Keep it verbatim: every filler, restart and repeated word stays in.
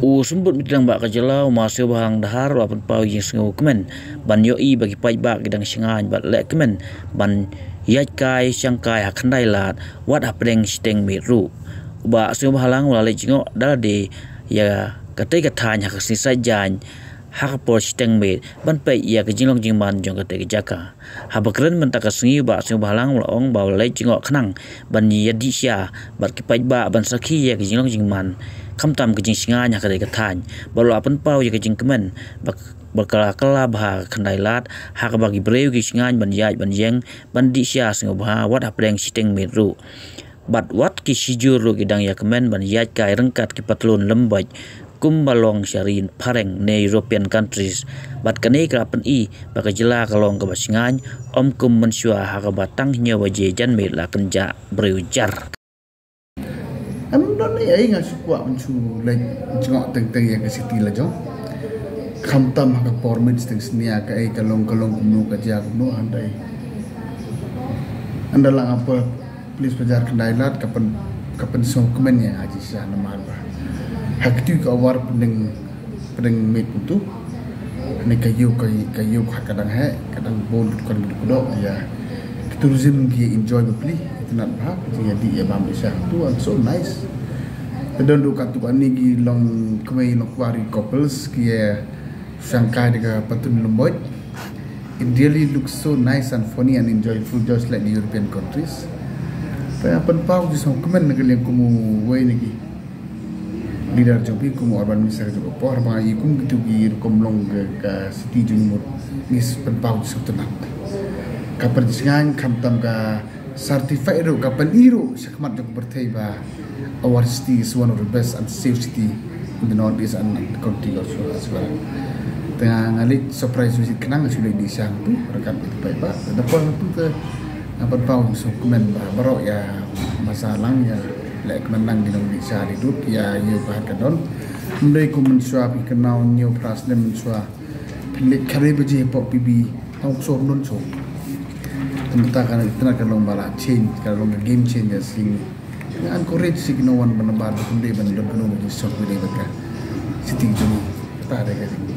U Symbud Myntri Rangbah ka jylla u Ma Sniawbhalang Dhar u la pynpaw ïa ka jingsngewkmen ban ïohi ba ki paidbah ki dang shngaiñ bad leh kmen ban ïaid kai shang kai ha khyndai lad wat hapdeng shiteng miet ruh. U Bah Sniawbhalang u la leit jngoh da lade ïa katei ka thaiñ ha ka sngi Saitjaiñ ha ka por shiteng miet ban peit ïa ka jinglong jingman jong katei ka jaka. Haba kren mynta ka sngi u Bah Sniawbhalang u la ong ba u la leit jngoh khnang ban ïadih sha bad ki paidbah ban sakhi ïa ka jinglong jingman khamtam ka jingshngaiñ ha katei ka thaiñ bad u la pynpaw ïa ka jingkmen ba, ba ka la kylla bha ka khyndai lad ha kaba ki briew ki shngaiñ ban ïaid ban ïeng ban dih sha sngewbha wat hapdeng shiteng miet ruh. Bad wat ki shijur ruh ki dang ïa kmen ban ïaid kai ryngkat ki patlun lymboit kumba long sha ri phareng ne European countries. Bad kane ka la pyni ba ka jylla ka long kaba shngaiñ, ym kum mynshuwa ha kaba tang hynñiew baje janmiet la kynjah briew jar. Em don ei ei nga shu kwah ban shu leit jngoh teng teng ïa ka city la jong. Khamtam ha ka por miet shiteng snia ka ei ka long ka long kumno ka jia kumno hynrei ynda la nga poi Police Bazar khyndai lad ka pyn, ka pynsngewkmen ïa nga shisha namar ba ha katu ka awar pdeng, pdeng miet kumtu. Hynrei ka ïew, ka, ka ïew ka dang heh, ka dang bun ka dang kdok ïa. Ki tourism ki enjoy bapli, itynnad bha, ka jingïadih ïabam shisha kumtu and so nice. Ka don ruh katto katne ki long kmie long kpa ri couples ki ïa shang kai da ka patlun lymboit. It really looks so nice and funny and enjoyable just like the European countries. Te nga pynpaw jingsngewkmen na ka liang kum uwei na ki leader jong phi kum u urban minister jong ka por ba i kum kitu ki rukom long ka, ka city jong i mut ngi pynpaw jingsngewtynnat. Ka pynshngaiñ khamtam ka certified ruh ka pyni ruh shakhmat jong ka pyrthei ba our city is one of the best and safe city in the northeast and the country also as well. Te nga leit surprise visit khnang shu leit dih sha hangtu ryngkat bad ki paidbah. Te da poi hangtu te nga pynpaw jingsngewkmen ba baroh ïa masa lang ïa leh kmen lang ki nongdih sha dih duk ïa ïa ka don. Ym dei kum mynshuwa phi kynmaw hynñiew phra snem mynshuwa. Phi leit khyndai baje hapoh P B hangtu shu ym don shuh. Te mynta ka itynnad ka long ba la change, ka long ka game changer shisha. Nga encourage shisha ki nongwan ban bar ba ym dei ban don kano ka jingshoh ba dei bad ka city jong ngi. Kata dei ka jing.